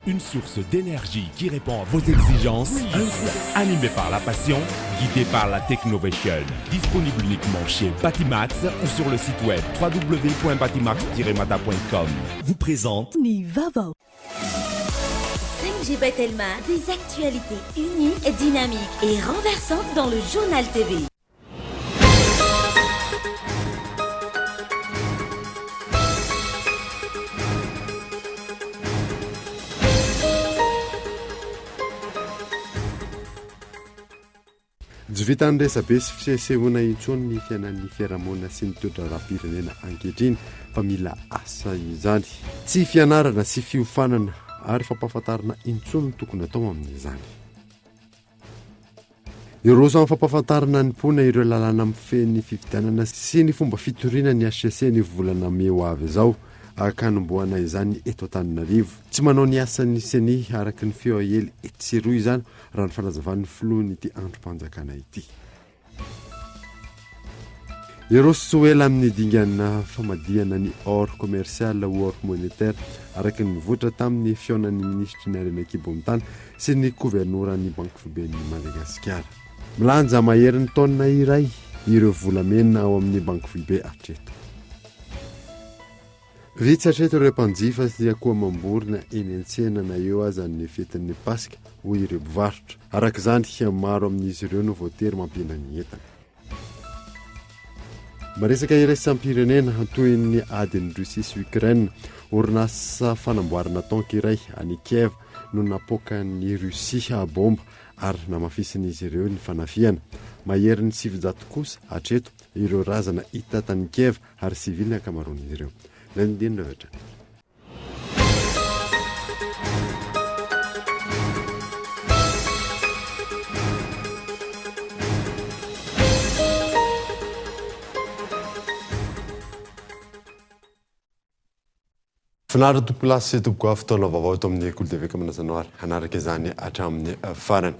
Une source d'énergie qui répond à vos exigences. Un groupe animé par la passion, guidé par la Technovation. Disponible uniquement chez Batimax ou sur le site web www.batimax-mada.com. Vous présente Ny vaovao. 5G by Telma, des actualités uniques, dynamiques et renversantes dans le Journal TV. Tsy vitan'ny resabe sy fisehosehoana intsony ny fiainan'ny fiarahamonina sy ny toe-draharaham-pirenena ankehitriny fa mila asa izany. Tsy fianarana sy fiofanana ary fampahafantarana intsony no tokony atao amin'izany. Hiroso amin'ny fampahafantarana ny mponina ireo lalàna mifehy ny fifidianana sy ny fomba fitoriana ny hcc ny volana mey ho avy izao, ka hanombohana izany eto Antananarivo. Tsy manao ny asan'ny Ceni araka ny feo aely etsy sy eroa izany, raha ny fanazavan'ny filohan'ity andrim-panjakana ity. Hiroso tsy ho ela amin'ny dingana famadihana ny or commercial ho or monétaire, araka ny nivoitra tamin'ny fihaonan'ny minisitry ny Harena an-kibon'ny tany sy ny governoran'ny Banky Foiben'i Madagasikara. Milanja maherin'ny taonina iray ireo volamena ao amin'ny Banky Foibe hatreto. Vitsy hatreto ireo mpanjifa sy akoho amam-borona eny an-tsena na eo aza ny fetin'ny Paska, hoy ireo mpivarotra. Araka izany, maro amin'izy ireo no voatery mampihena ny entana. Maresaka iraisam-pirenena toy ny adin'i Russie sy Ukraine, orinasa fanamboarana tank iray any Kiev no napoakan'i Russie bomba ary namafisin'izy ireo ny fanafihana. Maherin'ny 900 kosa hatreto ireo razana hita tany Kiev ary sivily ny ankamaroan'izy ireo. Nandinika avy hatrany. Finaritra tompokolahy sy tompokovavy fotoana vaovao eto amin'ny Kolo TV ka manasa anao ary hanaraka izany hatramin'ny farany.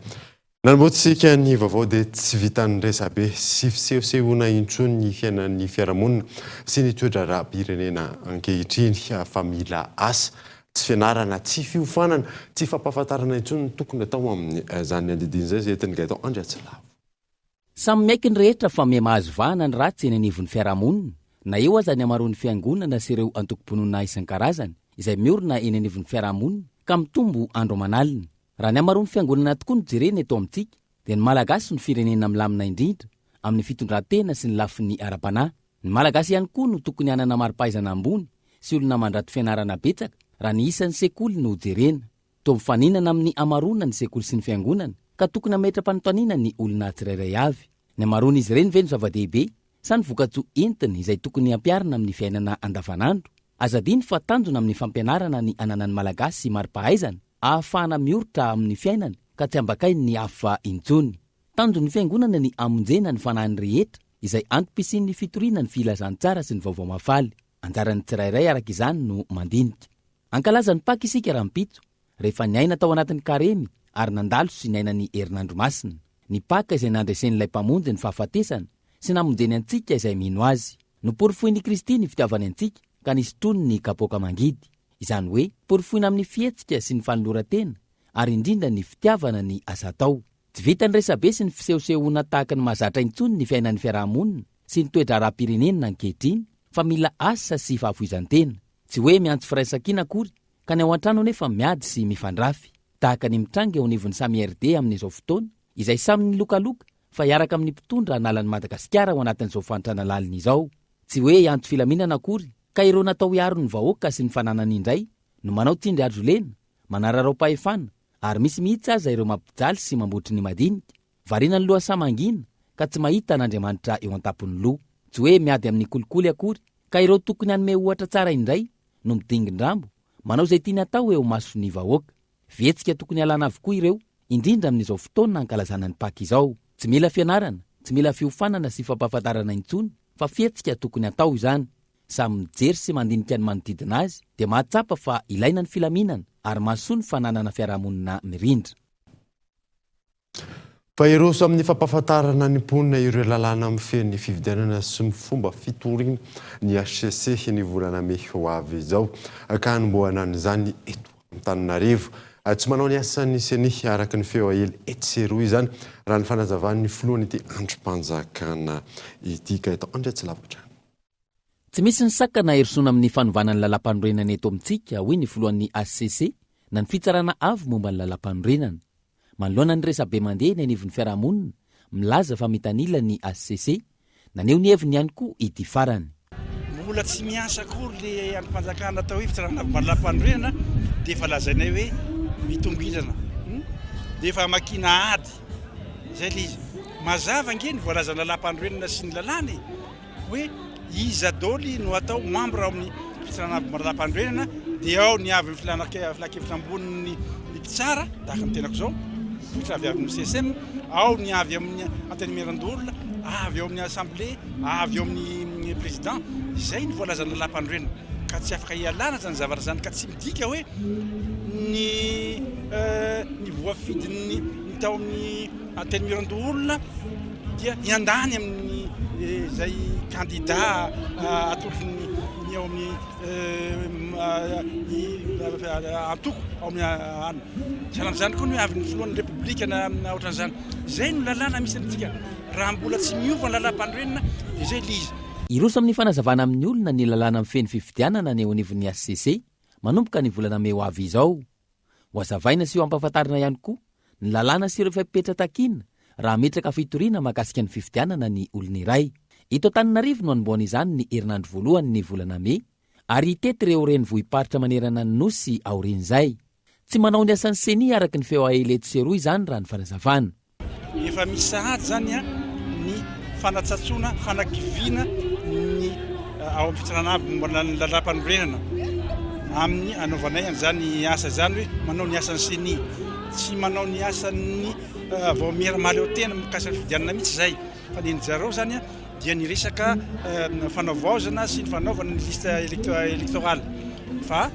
Nanombohantsika ny vaovao dia tsy vitan'ny resabe sy fisehosehoana intsony ny fiainan'ny fiarahamonina sy ny toe-draharaham-pirenena ankehitriny fa mila asa. Tsy fianarana, tsy fiofanana, tsy fampahafantarana intsony no tokony atao amin'izany andidiny izay, izay entin'i Gaëtan Andriatsilavo. Samy miaiky ny rehetra fa miha-mahazo vahana ny ratsy eny anivon'ny fiarahamonina, na eo aza ny hamaroan'ny fiangonana sy ireo antokom-pinoana isan-karazany izay miorina eny anivon'ny fiarahamonina ka mitombo andro aman'alina. Raha ny hamaroan'ny fiangonana tokoa no jerena eto amintsika dia ny Malagasy no firenena milamina indrindra amin'ny fitondran-tena sy ny lafiny ara-panahy. Ny Malagasy ihany koa no tokony hanana mari-pahaizana ambony sy olona mandrato fianarana betsaka raha ny isan'ny sekoly no jerena. Toa mifaninana amin'ny hamaroana ny sekoly sy ny fiangonana ka tokony hametra-panontaniana ny olona tsirairay avy. Ny hamaroan'izy ireny ve no zava-dehibe sa ny vokatsoa entiny izay tokony hampiharina amin'ny fiainana andavanandro? Aza adino fa tanjona amin'ny fampianarana ny ananan'ny Malagasy mari-pahaizana ahafahana mioritra amin'ny fiainany ka tsy ambakain'ny hafa intsony. Tanjon'ny Fiangonana ny hamonjena ny fanahin'ny rehetra izay antom-pisian'ny fitoriana ny filazantsara sy ny vaovao mahafaly. Anjaran'ny tsirairay araka izany no mandinika. Hankalaza ny Paka isika rahampitso, rehefa niaina tao anatin'ny Karemy ary nandalo sy niaina ny Herinandro Masina. Ny Paka izay nandresen'ilay Mpamonjy ny fahafatesana sy namonjeny antsika izay mino Azy. Noporofoin'i Kristy ny fitiavany antsika ka nisotroany ny kapoaka mangidy. Izany hoe, porofoina amin'ny fihetsika sy ny fanoloran-tena ary indrindra ny fitiavana ny asa atao. Tsy vitan'ny resabe sy ny fisehosehoana tahaka ny mahazatra intsony ny fiainan'ny fiaraha-monina sy ny toe-draharaham-pirenena ankehitriny fa mila asa sy fahafoizan-tena. Tsy hoe miantso firaisankina akory ka ny ao an-trano anefa miady sy mifandrafy. Tahaka ny mitranga eo anivon'ny samy RD amin'izao fotoana, izay samy nilokaloka fa hiaraka amin'ny mpitondra hanala an'i Madagasikara ao anatin'izao fahantrana lalina izao. Tsy hoe hiantso filaminana akory ka ireo natao hiaro ny vahoaka sy ny fananany indray no manao tsindry hazo lena, manararao-pahefana ary misy mihitsy aza ireo mampijaly sy mambotry ny madinika. Variana ny lohasaha mangina ka tsy mahita an'Andriamanitra eo an-tampon'ny loha. Tsy hoe miady amin'ny kolikoly akory ka ireo tokony hanome ohatra tsara indray no midingin-drambo, manao izay tiany atao eo imason'ny vahoaka. Fihetsika tokony halana avokoa ireo, indrindra amin'izao fotoana ankalazana ny Paka izao. Tsy mila fianarana, tsy mila fiofanana sy fampahafantarana intsony fa fihetsika tokony hatao izany. Samy mijery sy mandinika ny manodidina azy dia mahatsapa fa ilaina ny filaminana ary mahasoa ny fananana fiarahamonina mirindra. Fa hiroso amin'ny fampahafantarana ny mponina ireo lalàna mifehy ny fifidianana sy ny fomba fitoriana ny hcc ny volana mey ho avy izao ka hanombohana an'izany eto. Antananarivo. Tsy manao ny asan'ny Ceni araka ny feo aely etsy sy eroa izany, raha ny fanazavan'ny filohan'ity andrim-panjakana ity, Gaëtan Andriatsilavitra hatrany. Tsy misy ny sakana hirosoana amin'ny fanovana ny lalàmpanorenana eto amintsika, hoy ny filohan'ny hcc na ny Fitsarana Avo momba ny Lalàmpanorenana. Manoloana ny resabe mandeha eny anivon'ny fiarahamonina milaza fa mitanila ny hcc, naneho ny heviny ihany koa ity farany. Mbola tsy miasa akory le andrim-panjakana atao hoe fitsarana avo momba ny lalàmpanorenana dia efa lazainay hoe mitongilana dia efa hamakiana ady, izay le izy. Mazava ange ny voalazan'ny lalàmpanorenana sy ny lalàna e! hoe iza daholo no atao membre ao amin'ny fitsarana avo lalàmpanorenana dia ao ny avy amin'ny filankevitra ambonin'ny mpitsara tahaka ny tenako izao mipoitra avy amin'ny CSM ao ny avy amin'ny antenimierandoholona avy ao amin'ny assemblée avy ao amin'ny président izay ny voalazan'ny lalàmpanorenana ka tsy afaka hialana izany zavatra izany ka tsy midika hoe ny ny voafidin'ny ny tao amin'ny antenimierandoholona dia hiandany amin'ny izay kandida atolotry ny ny ao amin'ny ny antoko ao amin'ny any. Sahala amin'izany koa ny hoe avy ny filohan'ny repoblika na ohatran'izany. Izay no lalàna misy amintsika. Raha mbola tsy miova ny lalàmpanorenana dia izay ilay izy. Hiroso amin'ny fanazavana amin'ny olona ny lalàna mifehy ny fifidianana ny eo anivon'ny hcc manomboka ny volana mey ho avy izao. Ho hazavaina sy ho ampahafantarina ihany koa ny lalàna sy ireo fepetra takiana raha hametraka fitoriana mahakasika ny fifidianana ny olona iray. Eto Antananarivo no hanombohana izany ny herinandro voalohany ny volana mey ary hitety ireo renivohi-paritra manerana ny Nosy aorian'izay. Tsy manao ny asan'ny Ceni araka ny feo aely etsy sy eroa izany raha ny fanazavana. Efa misy sahady izany ny fanatsatsoana, fanakiviana ny ao amin'ny fitsarana avo momba ny lalàmpanorenana amin'ny anaovanay an'izany asa izany hoe manao ny asan'ny Ceni. Tsy manao ny asan'ny vaomiera mahaleo tena mikasika ny fifidianana mihitsy izay fa ny an'i zareo izany dia ny resaka fanavaozana sy ny fanaovana ny liste électorale fa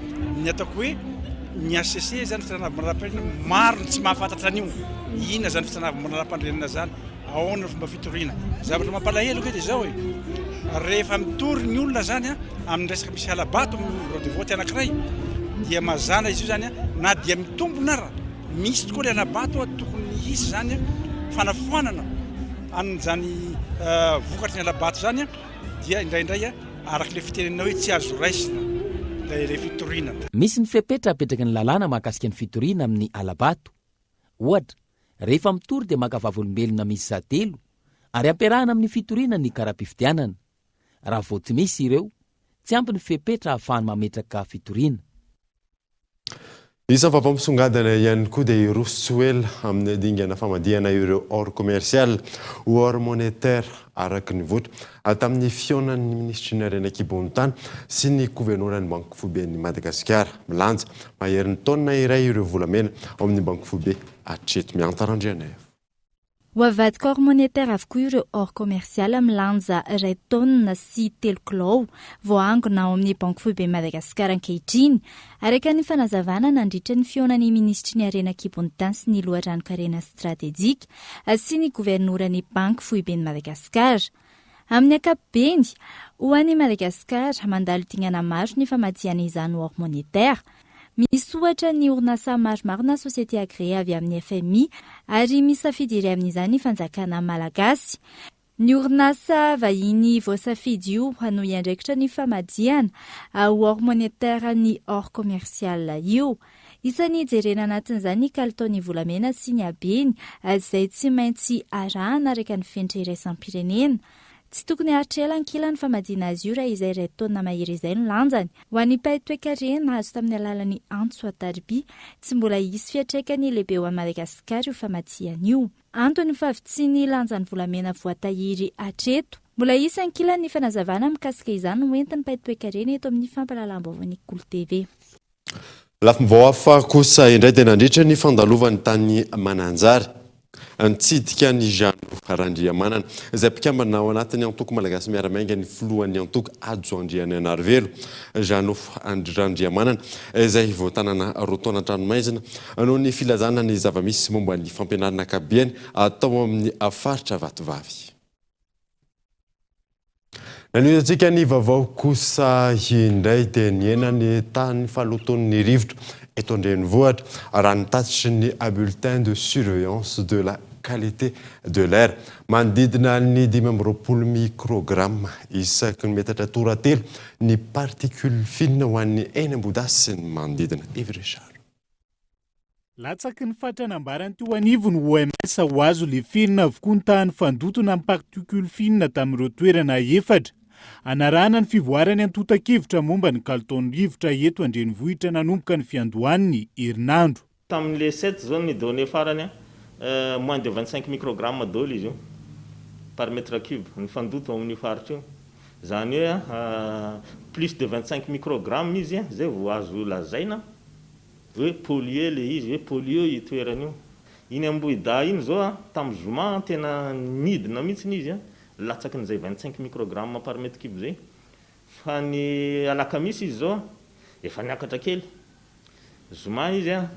ny ataoko hoe ny HCC zany fitsarana avo manara-panorenana maro ny tsy mahafantatra an'io inona zany fitsarana avo manara-panorenana zany ahoana ny fomba fitoriana zavatra mampalahelo ange dia izao e rehefa mitory ny olona zany a amin'ny resaka misy hala-bato amin'ny bureau de vote anankiray dia mazàna izy io zany a na dia mitombina ara Misy tokoa ilay hala-bato tokony hisy izany fanafoanana an'izany vokatry ny hala-bato izany dia indraindray araka ilay fitenenana hoe tsy azo raisina ilay fitoriana. Misy ny fepetra apetraky ny lalàna mahakasika ny fitoriana amin'ny hala-bato. Ohatra, rehefa mitory dia maka vavolombelona miisa telo ary ampiarahana amin'ny fitoriana ny kara-pifidianana. Raha vao tsy misy ireo, tsy ampy ny fepetra ahafahany mametraka fitoriana. Isan'ny vaovao misongadina ihany koa dia hiroso tsy ho ela amin'ny dingana famadihana ireo or commercial ho or monétaire araka ny voatra tamin'ny fihaonan'ny minisitry ny harena an-kibon'ny tany sy ny governoran'ny Banky Foiben'i Madagasikara. Milanja maherin'ny taonina iray ireo volamena ao amin'ny Banky Foibe hatreto. Miantsa Randrianaivo. Ho avadika or monétaire avokoa ireo or commercial milanja iray taonina sy telo kilao voaangona ao amin'ny Banky Foiben'i Madagasikara ankehitriny, araka ny fanazavana nandritra ny fihaonan'ny minisitry ny Harena an-kibon'ny tany sy ny loharanon-karena stratejika sy ny governoran'ny Banky Foiben'i Madagasikara. Amin'ny ankapobeny, ho an'i Madagasikara, mandalo dingana maro ny famadihana izany ho or monétaire. Misy ohatra ny orinasa maromaro na société agréée avy amin'ny FMI ary misafidy iray amin'izany ny fanjakana malagasy. Ny orinasa vahiny voasafidy io no hiandraikitra ny famadihana ho or monétaire ny or commercial io. Isan'ny jerena anatin'izany ny kalitaon'ny volamena sy ny habeny, izay tsy maintsy arahana araka ny fenitra iraisam-pirenena. Tsy tokony haharitra ela ankilany ny famadihana azy io raha izay iray taonina mahery izay no lanjany. Ho an'ny mpahay toekarena azo tamin'ny alalan'ny antso an-tariby, tsy mbola hisy fiantraikany lehibe ho an'i Madagasikara io famadihana io. Antony ny fahavitsian'ny lanjan'ny volamena voatahiry hatreto. Mbola hisy ankilany ny fanazavana mikasika izany hoentin'ny mpahay toekarena eto amin'ny fampahalalam-baovaon'ny Kolo TV. Lafim-baovao hafa kosa indray dia nandritra ny fandalovany tany Mananjary, nitsidika an'i Jeannot Randriamanana, izay mpikambana ao anatin'ny antoko Malagasy Miara-Miainga ny filohan'ny antoko Hajo Andrianainarivelo, Jeannot Randriamanana, izay voatanana roa taona an-tranomaizina noho ny filazana ny zava-misy momba ny fampianarana ankapobeny tao amin'ny faritra Vatovavy. Nanohizantsika ny vaovao kosa indray dia nihena ny tahan'ny fahalotoan'ny rivotra eto an-drenivohitra raha ny tatitry ny bulletin de surveillance de la qualité de l'air. Manodidina ny 25 microgrammes isaky ny metatra toratelo ny particule fine ho an'ny eny Ambohidahy sy ny manodidina. Yves Richard. Latsaky ny fatra nambarany teo anivon'ny OMS ho azo leferina avokoa ny tahan'ny fandotona amin'ny particule fine tamin'ireo toerana efatra anarahana ny fivoaran'ny antontan-kevitra momba ny kalitaon'ny rivotra eto an-drenivohitra nanomboka ny fiandohan'ny herinandro. Tamin'le sept zao ny données farany a, moins de 25 microgrammes daholo izy io par mètre cube ny fandoto ao amin'io faritra io. Zany hoe plus de 25 microgrammes izy zay vao azo lazaina hoe pollué le izy, hoe pollué io toerana io. Iny Ambohidahy iny zao a, tamin'ny zoma tena nidina mihitsy izy a, latsakin'izay 25 microgrammes par mètre cube zay. Fa ny alakamisy izy zao efa niakatra kely. Zoma izy a,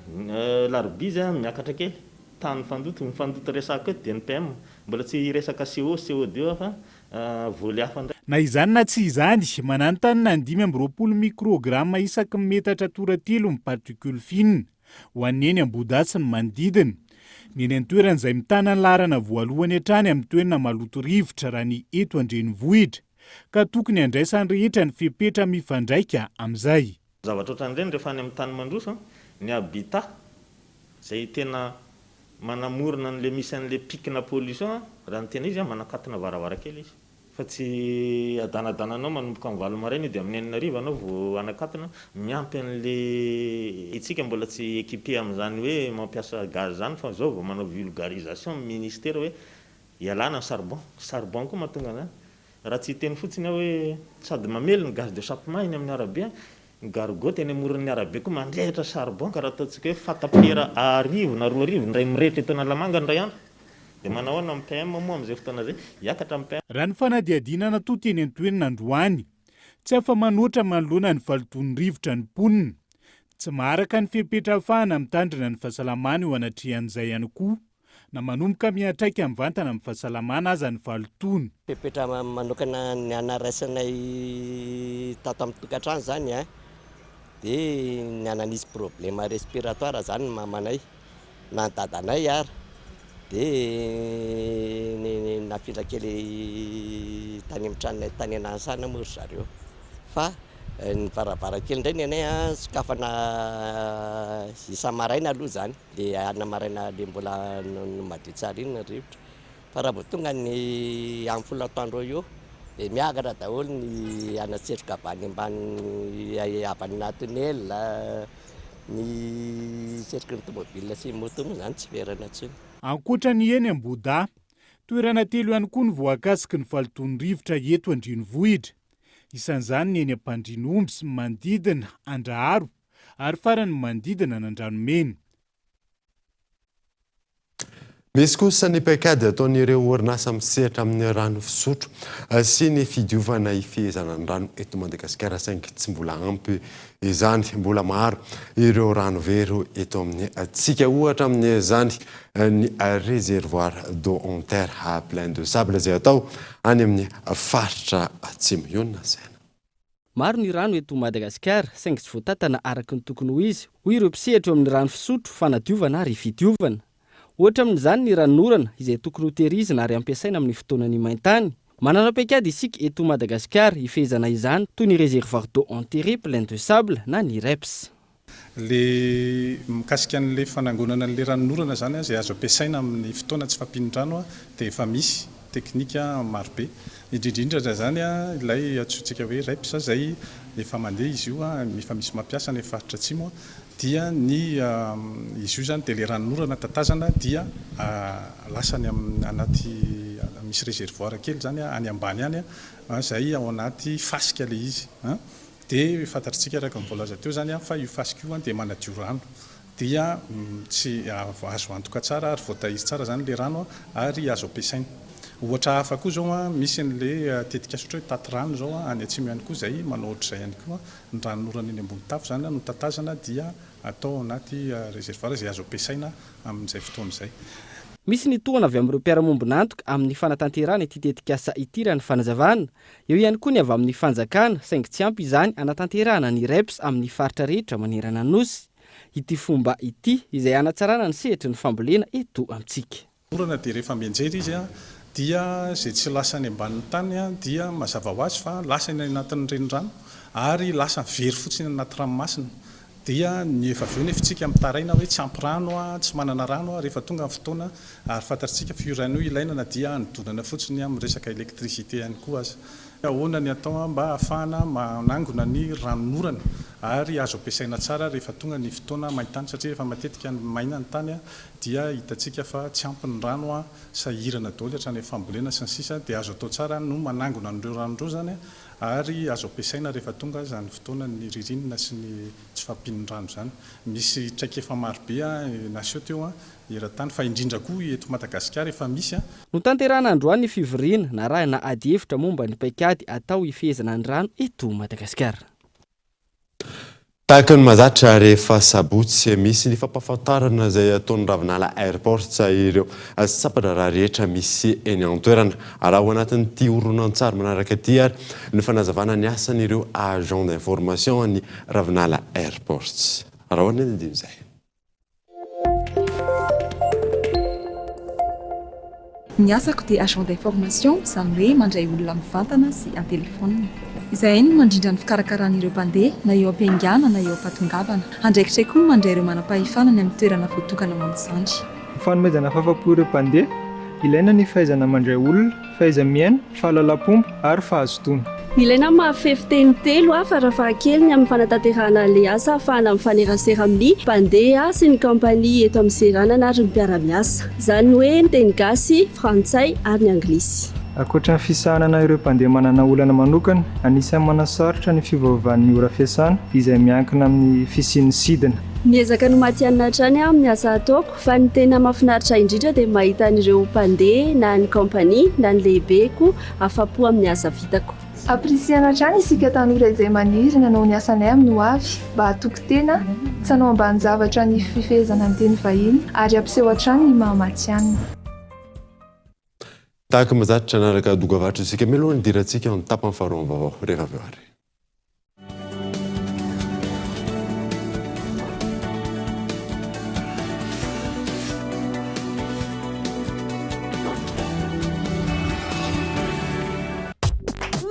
larobia izy a miakatra kely. Tany fandoto, ny fandoto resaka eto dia ny PM. Mbola tsy resaka CO, CO2 fa voly hafa indray. Na izany na tsy izany, mananontanona ny 25 microgrammes isaky ny metatra toratelo ny particule fine ho an'ny eny Ambohidahy sy ny manodidina. Ny eny an-toerana izay mitana ny laharana voalohany hatrany amin'ny toerana maloto rivotra raha ny eto an-drenivohitra, ka tokony handraisan'ny rehetra ny fepetra mifandraika amin'izay. Zavatra ohatran'ireny rehefa any amin'ny tany mandroso, ny habitat izay tena manamorona an'ilay misy an'ilay pic-na pollution, raha ny tena izy, manakatona varavarankely izy. Fa tsy adanadananao manomboka amin'ny 8 maraina io dia amin'ny 6 hariva anao vao hanakatona, miampy an'ilay isika mbola tsy équipé amin'izany hoe mampiasa gaz izany fa izao vao manao vulgarisation amin'ny ministera hoe ialana ny charbon. Charbon koa mahatonga an'izany. Raha tsy hiteny fotsiny aho hoe sady mamely ny gaz d'échappement eny amin'ny arabe, ny gargote eny amoron'ny arabe koa mandrehitra charbon ka raha ataontsika hoe fatapera 1000 na 2000 indray mirehitra eto Analamanga indray andro dia manao ahoana ny PM moa amin'izay fotoana izay? Hiakatra ny PM. Raha ny fanadihadiana natao teny an-toerana androany, tsy afa-manoatra manoloana ny fahalotoan'ny rivotra ny mponina. Tsy maharaka ny fepetra ahafahana mitandrina ny fahasalamana eo anatrehan'izay ihany koa na manomboka miantraika mivantana amin'ny fahasalamana aza ny fahalotoana. Fepetra manokana ny anaraisanay tato amin'ny tokantrano izany an, dia ny ananisy problème respiratoire izany ny mamanay na ny dadanay ary dia nafindra kely tany amin'ny tranonay tany Anansana moa ry zareo fa ny varavarankely indray ny anay an sokafana isa-maraina aloha izany. Le alina maraina le mbola madio tsara iny ny rivotra fa raha vao tonga ny amin'ny 10 atoandro eo eo dia miakatra daholo ny anatsetroka avy any ambany avy any anaty tunnel, ny setroky ny tomobile sy ny moto moa zany tsy ferana intsony. Ankoatra ny eny Ambohidahy, toerana telo ihany koa no voakasiky ny fahalotoan'ny rivotra eto an-drenivohitra. Isan'izany ny eny Ampandrianomby sy ny manodidina, Andraharo, ary farany manodidina an'Andranomena. Misy kosa ny paikady ataon'ireo orinasa misehatra amin'ny rano fisotro sy ny fidiovana hifehezana ny rano eto Madagasikara saingy tsy mbola ampy izany. Mbola maro ireo rano very eto amintsika. Ohatra amin'izany ny réservoir d'eau en terre plein de sable izay atao any amin'ny faritra Atsimo. Io no nasaina. Maro ny rano eto Madagasikara, saingy tsy voatantana araka ny tokony ho izy, hoy ireo mpisehatra eo amin'ny rano fisotro, fanadiovana ary fidiovana. Ohatra amin'izany ny ranonorana, izay tokony hotehirizina ary ampiasaina amin'ny fotoanan'ny maintany. Manana paikady isika eto Madagasikara hifehezana izany, toy ny réservoir d'eau enterré plein de sable na ny REPS. Le mikasika an'le fanangonana an'le ranonorana zany izay azo ampiasaina amin'ny fotoana tsy fahampian'ny dia efa misy teknika marobe. Indrindra indrindra zany ilay antsointsika hoe REPS izay efa mandeha izy io, efa misy mampiasa any amin'ny faritra atsimo, dia ny izy io zany dia le ranonorana tatazana dia lasa any amin'ny anaty misy réservoir kely zany any ambany any izay ao anaty fasika le izy. Dia fantatritsika araka ny voalaza teo izany fa io fasika io dia manadio rano. Dia tsy azo antoka tsara ary voatahiry tsara izany ilay rano ary azo ampiasaina. Ohatra hafa koa izao, misy an'ilay tetikasa ohatra hoe taty rano izao any atsimo ihany koa izay manao ohatr'izay ihany koa. Ny ranonorana eny ambony tafo izany no tatazana dia atao ao anaty réservoir izay azo ampiasaina amin'izay fotoana izay. Misy ny tohana avy amin'ireo mpiara-mombon'antoka amin'ny fanatanterahana ity tetikasa ity raha ny fanazavana. Eo ihany koa ny avy amin'ny fanjakana, saingy tsy ampy izany hanatanterahana ny REPS amin'ny faritra rehetra manerana ny Nosy. Ity fomba ity izay hanatsarana ny sehatry ny fambolena eto amintsika. Orana dia rehefa mianjera izy dia izay tsy lasa any ambanin'ny tany dia mazava ho azy fa lasa any anatin'ny renirano ary lasa very fotsiny any anaty ranomasina. Dia ny efa avy eo nefa tsika mitaraina hoe tsy ampy rano, tsy manana rano rehefa tonga ny fotoana ary fantatritsika fa io rano io ilaina na dia hanodonana fotsiny amin'ny resaka électricité ihany koa aza. Ahoana ny atao mba hahafahana manangona ny ranonorana ary azo ampiasaina tsara rehefa tonga ny fotoana maintany satria rehefa matetika maina ny tany dia hitantsika fa tsy ampy ny rano, sahirana daholo hatrany amin'ny fambolena sy ny sisa dia azo atao tsara no manangona an'ireo rano ireo izany ary azo ampiasaina rehefa tonga izany fotoanan'ny ririnina sy ny tsy fahampian'ny rano izany. Misy traikefa marobe naseho teo eran-tany fa indrindra koa eto Madagasikara efa misy. Notanterahina androany ny fivoriana narahina adihevitra momba ny paikady atao hifehezana ny rano eto Madagasikara. Tahaka ny mahazatra rehefa sabotsy, misy ny fampahafantarana izay ataon'ny Ravinala Airports ireo sampan-draharaha rehetra misy eny an-toerana. Araho anatin'ity horonantsary manaraka ity ary ny fanazavana ny asan'ireo agent d'information an'ny Ravinala Airports. Araho ny andinindin'izay. Ny asako dia agent d'information, izany hoe mandray olona mivantana sy an-telefaonina. Izahay no mandrindra ny fikarakarana ireo mpandeha, na eo am-piaingàna na eo am-pahatongavana. Andraikitray koa ny mandray ireo manam-pahefana any amin'ny toerana voatokana ho amin'izany. Ny fanomezana fafa-po ireo mpandeha, ilaina ny fahaizana mandray olona, Fahaiza-miaina, fahalalam-pomba ary fahazotoana. Ilaina ny mahafehy fiteny telo farafahakeliny amin'ny fanatanterahana ilay asa ahafahana mifanerasera amin'ny mpandeha sy ny kaompania eto amin'ny seranana ary ny mpiara-miasa. Izany hoe ny teny gasy, frantsay ary ny anglisy. Ankoatra ny fisahanana ireo mpandeha manana olana manokana, anisan'ny manasarotra ny fiovaovan'ny ora fiasana izay miankina amin'ny fisian'ny sidina. Miezaka ny ho matihanina hatrany aho amin'ny asa ataoko. Fa ny tena mahafinaritra indrindra dia mahita an'ireo mpandeha na ny kaompania na ny lehibeko afa-po amin'ny asa vitako. Ampirisihana hatrany isika tanora izay maniry ny hanao ny asanay amin'ny ho avy mba hatoky tena, tsy hanao ambanin-javatra ny fifehezana ny teny vahiny ary hampiseho hatrany ny maha matihanina. Tahaka mahazatra hanaraka dokavarotra isika mialoha ny hidirantsika amin'ny tapany faharoa amin'ny vaovao rehefa avy eo ary.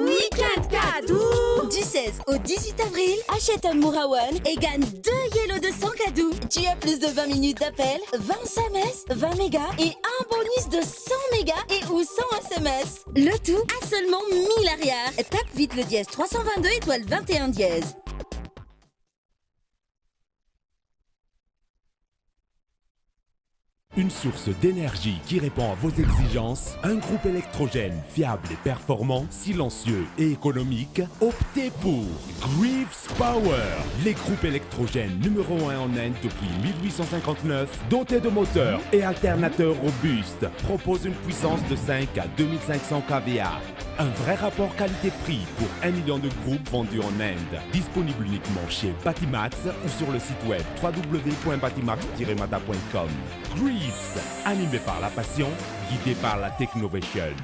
Week-end cadeau Du 16 au 18 avril, achète un Mora One et gagne 2 Yellow de 100 cadeaux. Tu as plus de 20 minutes d'appel, 20 SMS, 20 mégas et un bonus de 100 mégas et ou 100 SMS. Le tout à seulement 1000 ariary. Tape vite le dièse 322 étoile 21 dièse. Une source d'énergie qui répond à vos exigences, un groupe électrogène fiable et performant, silencieux et économique, optez pour Greaves Power, les groupes électrogènes numéro 1 en Inde depuis 1859, dotés de moteurs et alternateurs robustes, propose une puissance de 5 à 2500 kVA. Un vrai rapport qualité-prix pour 1 million de groupes vendus en Inde. Disponible uniquement chez Batimax ou sur le site web www.batimax-mada.com. Greaves, animé par la passion, guidé par la technovation.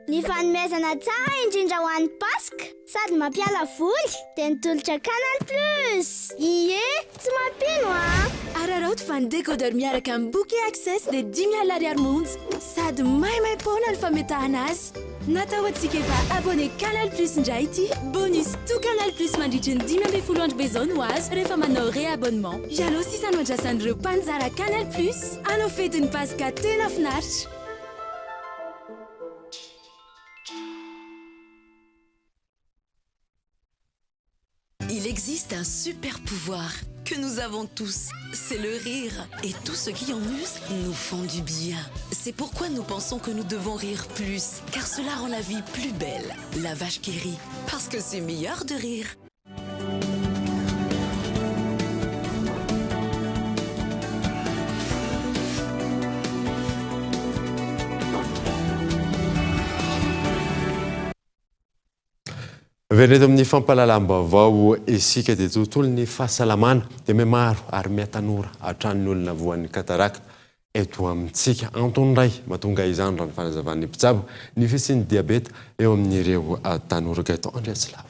Ny fanomezana tsara indrindra ho an'ny Paska sady mampiala voly dia ny tolotra Canal Plus! Ie, tsy mampino an! Araraoty fa ny décodeur miaraka amin'ny bouquet access dia 50 ariary monja sady maimaim-poana ny fametahana azy. Natao ho antsika efa abonné Canal Plus indray ity. Bonus tout Canal Plus mandritry ny 15 andro be izao no azo rehefa manao réabonnement. Ianao sisa no andrasan'ireo mpanjara Canal Plus. Hanao fetin'ny Paska tena finaritra. Il existe un super pouvoir que nous avons tous, c'est le rire. Et tous ceux qui en usent nous font du bien. C'est pourquoi nous pensons que nous devons rire plus, car cela rend la vie plus belle. La vache qui rit, parce que c'est meilleur de rire. Miverina eto amin'ny fampahalalam-baovao isika dia tontolon'ny fahasalamana dia mihamaro ary mihatanora hatrany ny olona voan'ny cataracte eto amintsika. Antony iray mahatonga izany raha ny fanazavan'ny mpitsabo ny fisian'ny diabeta eo amin'ireo tanora. Gaëtan Andriatsilavo.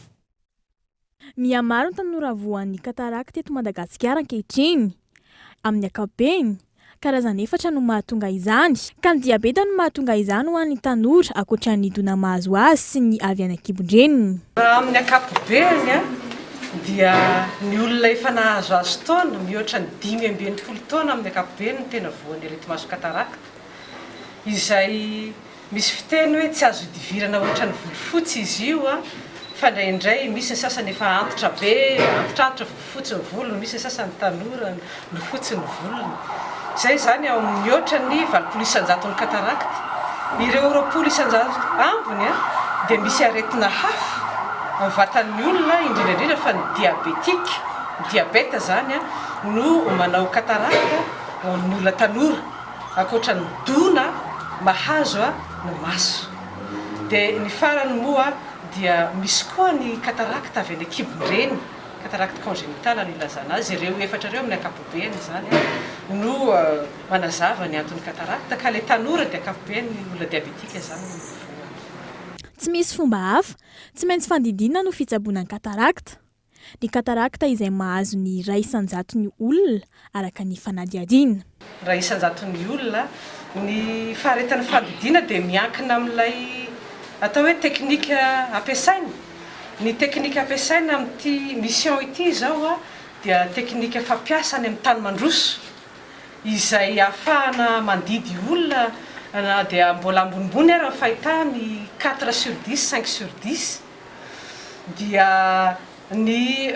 Mihamaro ny tanora voan'ny cataracte eto Madagasikara ankehitriny. Amin'ny ankapobeny, karazany efatra no mahatonga izany. Ka ny diabeta no mahatonga izany ho an'ny tanora, ankoatra ny dona mahazo azy sy ny avy any an-kibon-dreniny. Raha amin'ny ankapobeny dia ny olona efa nahazoazo taona, mihoatra ny 65 taona amin'ny ankapobeny no tena voan'ny areti-maso cataracte, izay Misy fiteny hoe tsy azo idivirana ohatran'ny volo fotsy izy io an, fa indraindray misy ny sasany efa antitra be, antitrantitra vao fotsy ny volony, misy ny sasany tanora no fotsy ny volony. Izay izany ao amin'ny mihoatra ny 80 isan-jaton'ny cataracte. Ireo 20 isan-jato ambiny an, dia misy aretina hafa amin'ny vatan'ny olona, indrindra indrindra fa ny diabetique, ny diabète izany an, no manao cataracte ao amin'ny olona tanora. Ankoatra ny dona mahazo ny maso. Dia ny farany moa dia misy koa ny cataracte avy any an-kibon-dreny, cataracte congénitale no ilazana azy, ireo efatra ireo amin'ny ankapobeny izany no manazava ny anton'ny cataracte, ka ilay tanora dia ankapobeny olona diabetika izany no voany. Tsy misy fomba hafa, tsy maintsy fandidiana no fitsaboana ny cataracte. Ny katarakta izay mahazo ny iray isan-jaton'ny olona, araka ny fanadihadiana. Iray isan-jaton'ny olona. Ny faharetan'ny fandidiana dia miankina amin'ilay atao hoe teknika ampiasaina. Ny teknika ampiasaina amin'ity mission ity izao dia teknika fampiasa any amin'ny tany mandroso, izay ahafahana mandidy olona na dia mbola ambonimbony ara ny fahitany, quatre sur dix, cinq sur dix. dia ny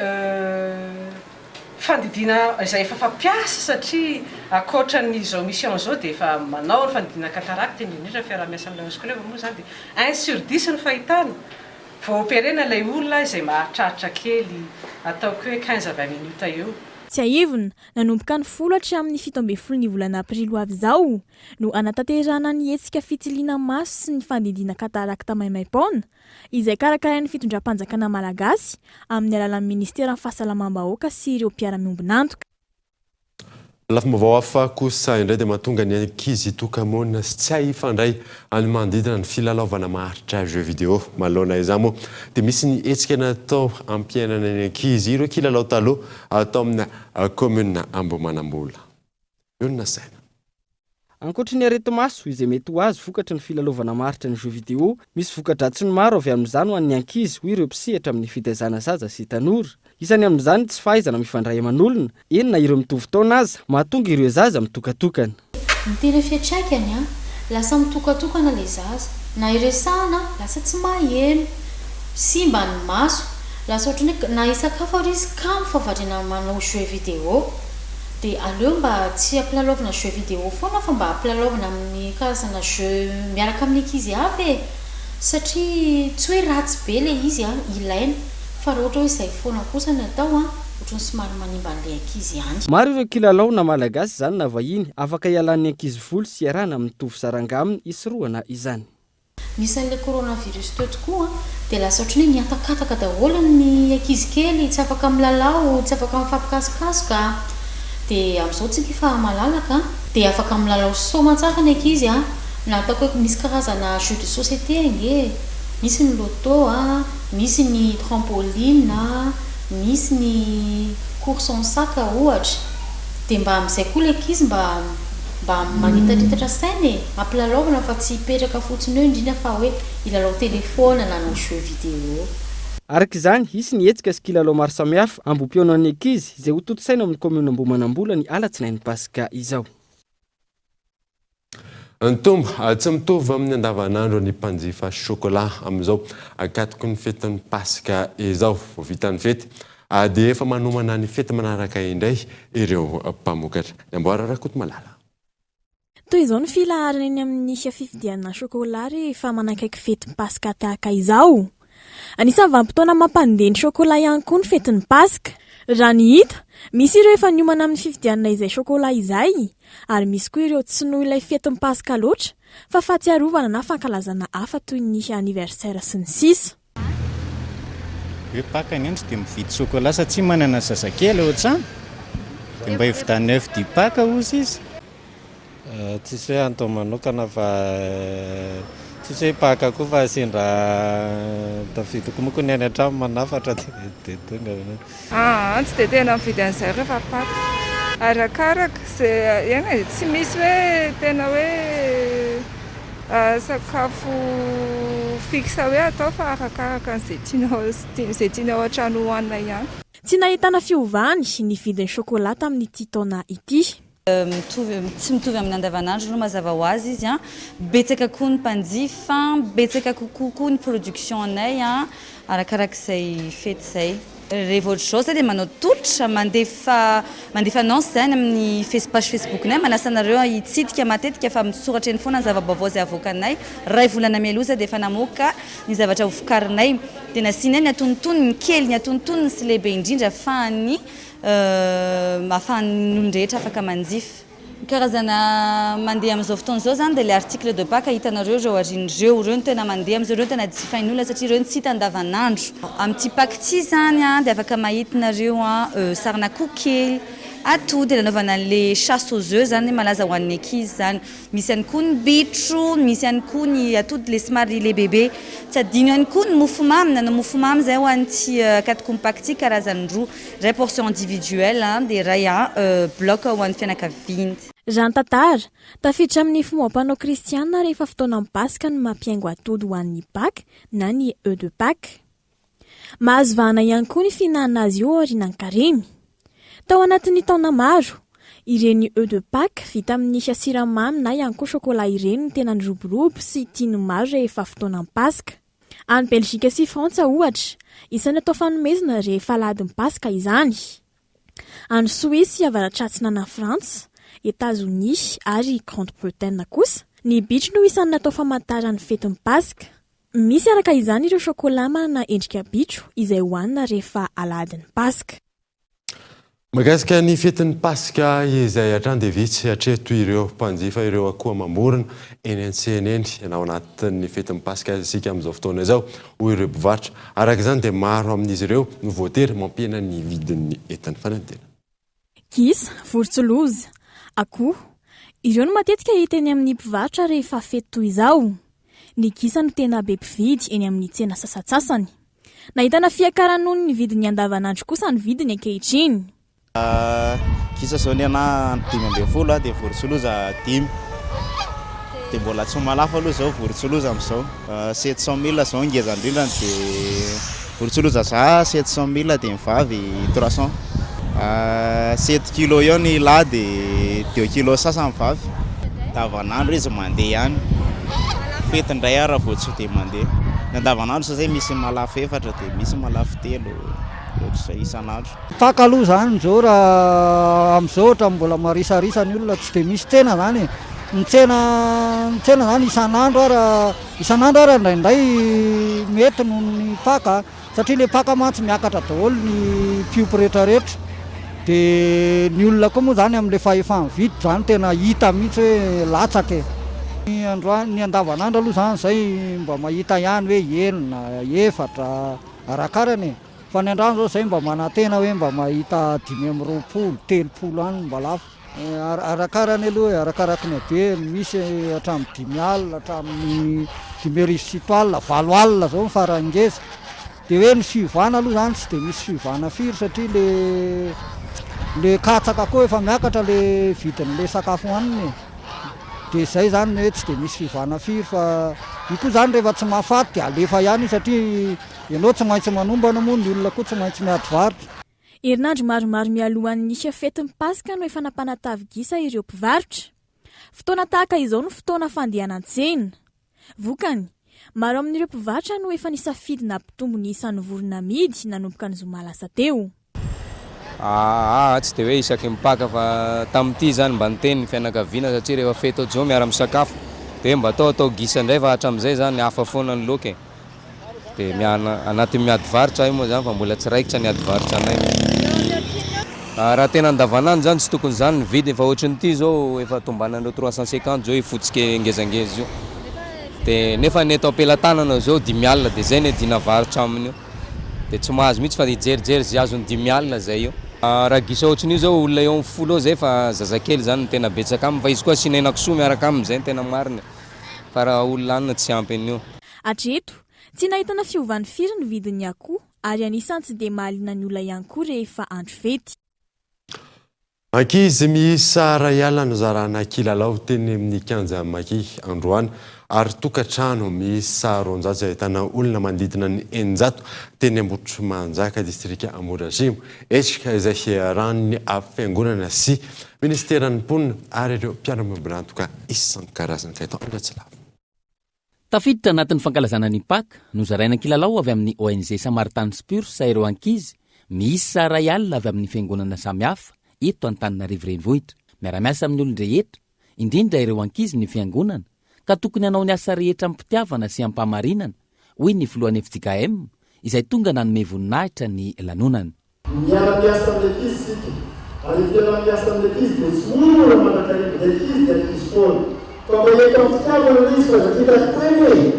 fandidiana izay efa fampiasa satria ankoatra ny izao mission izao dia efa manao ny fandidiana cataracte indrindra indrindra ny fiaraha-miasa amin'ny Lions Club moa izany dia un sur dix ny fahitana vao operena ilay olona izay maharitraritra kely ataoko hoe quinze à vingt minutes eo. Tsiahivina, nanomboka ny folo hatramin'ny 17 ny volana aprily ho avy izao no hanatanterahana ny hetsika fitiliana maso sy ny fandidiana katarakta maimaim-poana izay karakarain'ny fitondram-panjakana malagasy amin'ny alalan'ny minisiteran'ny Fahasalamam-bahoaka sy ireo mpiara-miombon'antoka. Lafim-baovao hafa kosa indray dia mahatonga ny ankizy hitoka-monina sy tsy hay hifandray any manodidina ny filalaovana maharitra jeux vidéo. Manoloana izany moa dia misy ny hetsika natao hampiainana ny ankizy ireo kilalao taloha atao amina kaominina Ambohimanambola. Eo no nasaina. Ankoatry ny areti-maso izay mety ho azo vokatry ny filalaovana maharitra ny jeux vidéo, misy voka-dratsiny maro avy amin'izany ho an'ny ankizy, hoy ireo mpisehatra amin'ny fitaizana zaza sy tanora. Isany amin'izany ny tsy fahaizana mifandray aman'olona, eny na ireo mitovy taona aza, mahatonga ireo zaza mitokatokana. Ny tena fiantraikany an, lasa mitokatokana ilay zaza, na iresahana lasa tsy maheno, simba ny maso, lasa ohatran'ny hoe na hisakafo ary izy kamo fa variana manao jeux vidéo. Dia aleo mba tsy ampilalaovina jeux vidéo foana fa mba ampilalaovina amin'ny karazana jeux miaraka amin'ny ankizy hafa e! Satria tsy hoe ratsy be ilay izy an, ilaina, fa raha ohatra hoe izay foana kosa no atao an, ohatran'ny somary manimba an'ilay ankizy ihany. Maro ireo kilalao na malagasy izany na vahiny afaka hialan'ny ankizy voly sy hiarahana amin'ny mitovy saranga aminy hisorohana izany. Nisy an'ilay coronavirus teo tokoa an, dia lasa ohatran'ny hoe nihatakataka daholo ny ankizy kely, tsy afaka milalao, tsy afaka mifampikasokasoka, dia amin'izao tsika efa malalaka an, dia afaka milalao soamantsara ny ankizy an, na ataoko hoe misy karazana jeux de société ange e, misy ny loto an, misy ny trampoline an, misy ny course en sac ohatra, dia mba amin'izay koa ilay ankizy mba. Mba manitatritatra saina e! Ampilalaovina fa tsy hipetraka fotsiny eo indrindra fa hoe hilalao telephone na hanao jeux vidéo. Araka izany, hisy ny hetsika sy kilalao maro samihafa ambohipihaonan'ny ankizy izay hotontosaina ao amin'ny kaominina Ambohimanambola ny alatsinainy Paska izao. Nitombo tsy mitovy amin'ny andavanandro ny mpanjifa chocolat amin'izao ankatoky ny fetin'ny Paska izao. Vao vita ny fety dia efa manomana ny fety manaraka indray ireo mpamokatra. Ny amboara Rakotomalala. Toy izao ny filaharana eny amin'ny fividianana chocolat rehefa manakaiky fetin'ny Paska tahaka izao. Anisan'ny vanim-potoana mampandeha ny chocolat ihany koa ny fetin'ny Paska. Raha ny hita, misy ireo efa niomana amin'ny fividianana izay chocolat izay, ary misy koa ireo tsy noho ilay fetin'ny Paska loatra, fa fahatsiarovana na fankalazana hafa toy ny anniversaire sy ny sisa. Hoe Paka ny andro dia mividy chocolat satria manana zazakely ao an-trano dia mba hividianana oeuf du Paka hozy izy. Tsisy hoe antony manokana fa tsisy hoe Paka koa fa sendra tafidiko moko ny any an-trano manafatra dia tonga. Aa tsy dia tena mividy an'izay rehefa Paka. Arakaraka izay, eny e, tsy misy hoe tena hoe sakafo fixe hoe atao fa arakaraka an'izay tianao izay tianao an-trano hohanina ihany. Tsy nahitana fiovany ny vidin'ny chocolat tamin'ity taona ity. Mitovy, tsy mitovy amin'ny andavanandro aloha mazava ho azy izy an, betsaka koa ny mpanjifa, betsaka kokoa koa ny production anay an, arakarak'izay fety izay. Rehefa ohatr'izao zay dia manao tolotra, mandefa mandefa annonce zay any amin'ny face page Facebook-nay, manasa anareo hitsidika matetika fa misoratra eny foana ny zava-baovao izay avoakanay, iray volana mialoha zay dia efa namoaka ny zavatra hovokarinay, dia nasianay ny antonontonony, kely ny antonontonony sy lehibe indrindra afahan'ny ahafahan'ny olon-drehetra afaka manjifa. Ny karazana mandeha amin'izao fotoana izao izany dia ilay article de Pâques hitanareo ireo aoriana ireo, ireo no tena mandeha amin'izao, ireo no tena jifain'ny olona satria ireo no tsy hita andavanandro. Amin'ity Pâques ity izany dia afaka mahita nareo sarin'akoho kely, atody, nanaovana an'ilay chasse aux oeufs izany malaza ho an'ny ankizy izany. Misy ihany koa ny bitro, misy ihany koa ny atody le somary lehibebe. Tsy adino ihany koa ny mofomamy, nanao mofomamy izay ho an'ity Ankatokompaka ity karazany roa, iray portion individuelle dia iray bloc ho an'ny fianakaviana. Raha ny tantara, tafiditra amin'ny fomba-panao kristiana rehefa fotoanan'ny Paska ny mampihaingo atody ho an'ny Paka na ny oeufs de Pâques. Mahazo vahana ihany koa ny fihinanana azy io aorianan'ny karemy. Tao anatin'ny taona maro, ireny oeufs de Pâques vita amin'ny siramamy na ihany koa chocolat ireny no tena niroborobo sy tian'ny maro rehefa fotoanan'ny Paska. Any Belgique sy Frantsa, ohatra, isan'ny atao fanomezana rehefa alahadin'ny Paska izany. Any Soisy avaratratsinanan'i Frantsa, Etazonia ary Grande-Bretagne kosa, ny bitro no isan'ny natao famantaran'ny fetin'ny Paska. Misy araka izany ireo chocolat manana endrika bitro izay hohanina rehefa alahadin'ny Paska. Mahakasika ny fetin'ny Paska izay hatrany dia vitsy hatreto ireo mpanjifa ireo akoho amam-borona eny an-tsena eny na ao anatin'ny fetin'ny Paska aza isika amin'izao fotoana izao, hoy ireo mpivarotra. Araka izany dia maro amin'izy ireo no voatery mampihena ny vidin'ny entana. Fanadihadiana. Gisa, vorontsiloza, akoho. Ireo no matetika hita eny amin'ny mpivarotra rehefa fety toy izao. Ny gisa no tena be mpividy eny amin'ny tsena sasantsasany. Nahitana fiakarany noho ny vidin'ny andavanandro kosa ny vidiny ankehitriny. Gisa izao ny anà 15 dia vorontsiloza dimy. Dia mbola tsy mahalafo aloha izao vorontsiloza amin'izao. 700 mille zao ngeza indrindra dia vorotsiloza za 700 mille dia ny vavy 300. Sept kilo eo ny lahy dia deux kilo sasany vavy. Andavanandro izy mandeha ihany, fety indray ary vao tsy dia mandeha. Ny andavanandro zao zay misy mahalafo efatra dia misy mahalafo telo ohatr'izay isan'andro. Paka aloha izany izao raha amin'izao ohatran'ny mbola marisarisa ny olona tsy dia misy tsena izany e. Ny tsena ny tsena izany isan'andro ara isan'andro ara indraindray mety noho ny paka satria ilay paka mantsy miakatra daholo ny mpiompy rehetrarehetra. Dia ny olona koa moa izany amin'ilay fahefa-mividy izany tena hita mihitsy hoe latsaka e. Ny androany ny andavanandro aloha izany izay mba mahita ihany hoe enina, efatra, arakarany e. Fa ny andrano zao zay mba manantena hoe mba mahita 25, 30 any mba lafo. Arakarany aloha e, arakaraky ny habeny, misy hatramin'ny 50 hatramin'ny 75, 80 zao ny farany ngeza. Dia hoe ny fiovana aloha zany tsy dia misy fiovana firy satria le le katsaka koa efa miakatra le vidin'le sakafo hohanina e. Dia zay zany ny hoe tsy dia misy fiovana firy fa io koa zany rehefa tsy mahafaty dia alefa ihany io satria Ianao tsy maintsy manombana moa ny olona koa tsy maintsy miady varotra. Herinandro maromaro mialohan'ny fetin'ny Paska no efa nampanatavy gisa ireo mpivarotra. Fotoana tahaka izao no fotoana fandehanan-tsena. Vokany, maro amin'ireo mpivarotra no efa nisafidy nampitombo ny isan'ny vorona amidy nanomboka ny zoma lasa teo. Aa tsy dia hoe isaky ny Paka fa tamin'ity izany mba niteny ny fianakaviana satria rehefa fety ohatr'izao miara-misakafo dia hoe mba atao atao gisa indray fa hatramin'izay izany hafa foana ny laoka e! Dia miana anatin'ny miady varotra ahay moa izany fa mbola tsy raikitra ny ady varotra anay. Raha tena andavanandro izany tsy tokony izany ny vidiny fa ohatran'ity izao efa tombanan'ireo 350 izao io fotsy ngezangeza io dia nefa ny eto am-pelatanana izao dimy alina dia izay ny adiana varotra aminy io. Dia tsy mahazo mihitsy fa hijerijery izay azony 50 zay eo. Raha gisa ohatran'io zao olona eo amin'ny folo eo zay fa zazakely zany no tena betsaka aminy fa izy koa asiana henakisoa miaraka aminy zay no tena marina e. Fa raha olona anona tsy ampy an'io. Hatreto, tsy nahitana fiovany firy ny vidin'ny akoho ary anisan'ny tsy dia mahaliana ny olona ihany koa rehefa andro fety. Ankizy miisa iray alina nozarana kilalao teny amin'ny kianja Maki androany ary tokantrano miisa 200 izay ahitana olona manodidina ny 600 teny Ambohitrimanjaka, distrika Ambohidratrimo. Hetsika izay hiarahan'ny fiangonana sy minisiteran'ny mponina ary ireo mpiara-miombon'antoka isan-karazany. Gaëtan Andriatsilavo. Tafiditra anatin'ny fankalazana ny Paka, nozaraina kilalao avy amin'ny ONG Samaritan's Purse ireo ankizy miisa 1000 avy amin'ny fiangonana samihafa eto Antananarivo Renivohitra. Miara-miasa amin'ny olon-drehetra, indrindra ireo ankizy ny fiangonana, ka tokony hanao ny asa rehetra amim-pitiavana sy am-pahamarinana, hoy ny filohan'ny fjkm, izay tonga nanome voninahitra ny lanonana. Miara-miasa amin'ny ankizy isika, ary ny fiaraha-miasa amin'ny ankizy dia tsy mora mandrakariva, ny ankizy dia ankizy foana. Fa mba eto amin'ny fitiavana ilay izy fa aza tia teny e!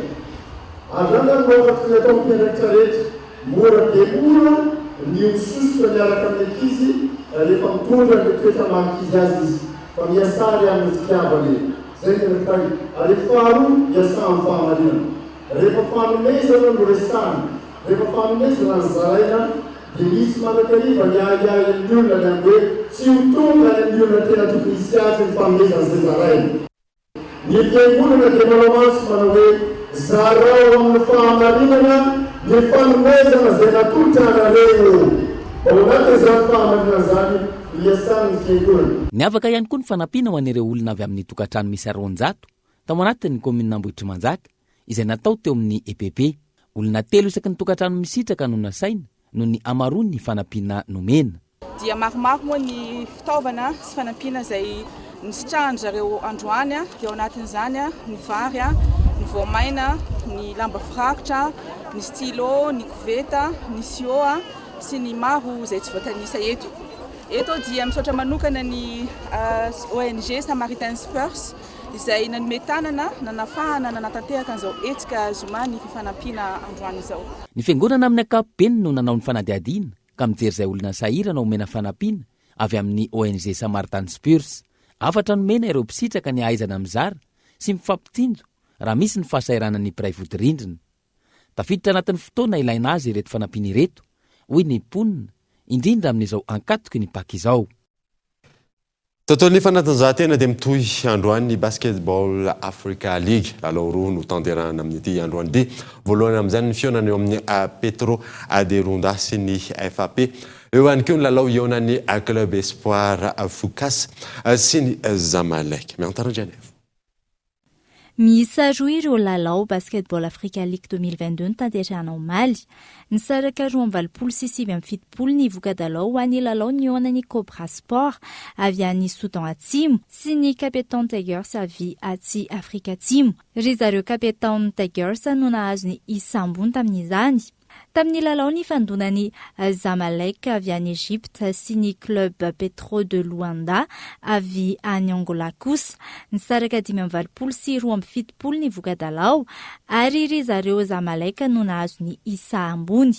Ary izany izany no hafa tokony hataon'ny mpiandraikitra rehetra. Mora dia mora ny ho sosotra miaraka amin'ny ankizy rehefa mitondra ny toetra maha ankizy azy izy. Fa miasà ary amin'ny fitiavana e! Izay ny anankiray. Ary ny faharoa, miasà amin'ny fahamarinana. Rehefa fanomezana no resahana, Rehefa fanomezana no zaraina dia misy mandrakariva ny ahiahin'ny olona ny amin'ny hoe tsy ho tonga any amin'ny olona tena tokony hisy azy ny fanomezana izay zaraina. Ny Fiangonana dia manao antso manao hoe, Zarao amin'ny fahamarinana ny fanomezana izay natolotra anareo. Ao anatin'izany fahamarinana izany no iasan'ny Fiangonana. Niavaka ihany koa ny fanampiana ho an'ireo olona avy amin'ny tokantrano miisa 200 tao anatin'ny kaominina Ambohitrimanjaka izay natao teo amin'ny EPP. Olona telo isaky ny tokantrano misitraka no nasaina noho ny hamaroan'ny fanampiana nomena. Dia maromaro moa ny fitaovana sy fanampiana izay nisitrahan-dry zareo androany, dia ao anatin'izany ny vary, ny voamaina, ny lamba firakotra, ny stylo, ny koveta, ny sio sy ny maro izay tsy voatanisa eto. Eto aho dia misaotra manokana ny ONG Samaritan's Purse izay nanome tanana nanafahana nanatanteraka an'izao hetsika zoma ny fifanampiana androany izao. Ny fiangonana amin'ny ankapobeny no nanao ny fanadihadiana ka mijery izay olona sahirana omena fanampiana avy amin'ny ONG Samaritan's Purse. Hafatra nomena ireo mpisitraka ny hahaizana mizara sy mifampitsinjo raha misy ny fahasahiranan'ny mpiray vodirindrina. Tafiditra anatin'ny fotoana ilaina azy ireto fanampiana ireto, hoy ny mponina, indrindra amin'izao ankatoky ny Paka izao. Tontolon'ny fanatanjahantena dia mitohy androany ny Basketball Africa League. Lalao roa no tanterahana amin'ity androany ity. Voalohany amin'izany ny fihaonana eo amin'ny Petro de Runda sy ny FAP. Eo ihany koa ny lalao hihaonan'ny Club Espoir Focas sy ny Zamalek. Miantara Andrianaivo. Miisa roa ireo lalao Basketball Africa League 2022 notanterahina omaly. Nisaraka 82 79 ny voka-dalao ho an'ny lalao nihaonan'ny Cobra Sport avy any Soudan Atsimo sy ny Cape Town Tigers avy atsy Afrika Atsimo. Ry zareo Cape Town Tigers no nahazo ny isa ambony tamin'izany. Tamin'ny lalao nifandonan'i Zamalek avy any Egypta sy ny Club Petro de Luanda avy any Angola kosa, nisaraka 85 72 ny voka-dalao ary ry zareo Zamalek no nahazo ny isa ambony.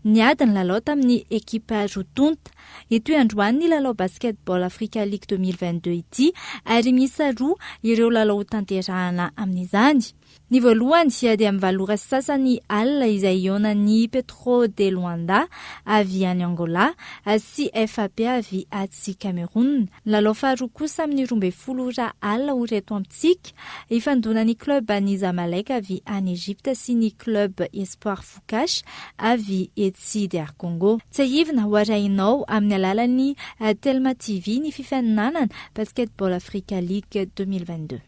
Niady ny lalao tamin'ny ekipa roa tonta. Hitohy androany ny lalao Basketball Africa League 2022 ity ary miisa roa ireo lalao hotanterahana amin'izany. Ny voalohany dia amin'ny valo ora sy sasany alina izay hihaonan'ny Petro de Luanda avy any Angola sy FAP avy atsy Cameroun. Ny lalao faharoa kosa amin'ny 12 ora alina ora eto amintsika, hifandonan'ny club an'i Zamalek avy any Egypte sy ny club Espoir Fukash avy etsy DR Congo. Tsiahivina ho arahinao amin'ny alalan'ny Telma TV ny fifaninanana Basketball Africa League 2022.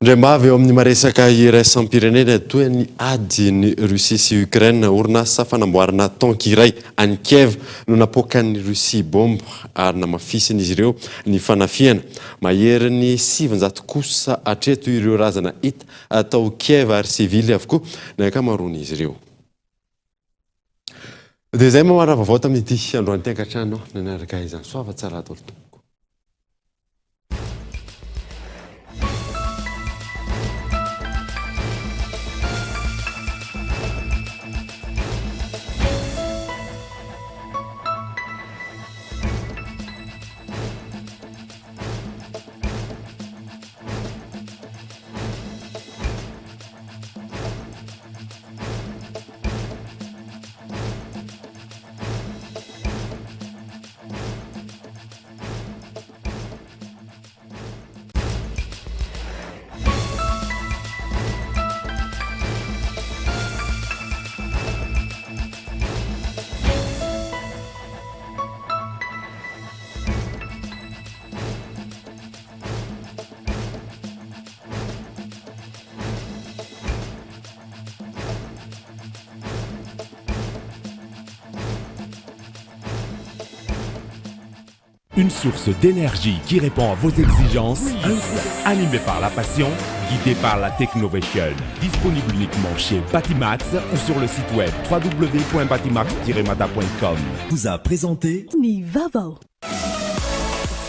Andriambavy eo amin'ny maresaka iraisam-pirenena toy ny adin'i Russie sy Ukraine. Orinasa fanamboarana tanky iray any Kiev no napoakan'i Russie bomba ary namafisin'izy ireo ny fanafihana. Maherin'ny 900 kosa hatreto ireo razana hita tao Kiev ary sivily avokoa ny ankamaroan'izy ireo. Dia izay mamarana vaovao tamin'ity androany ity ankatrano nanaraka izany. Soava tsara daholo tompoko. Une source d'énergie qui répond à vos exigences, animé par la passion, guidé par la Technovation. Disponible uniquement chez Batimax ou sur le site web www.batimax-mada.com. Vous a présenté Ny vaovao.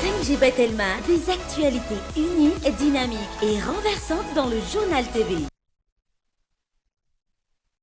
5G by Telma, des actualités uniques, dynamiques et renversantes dans le journal TV.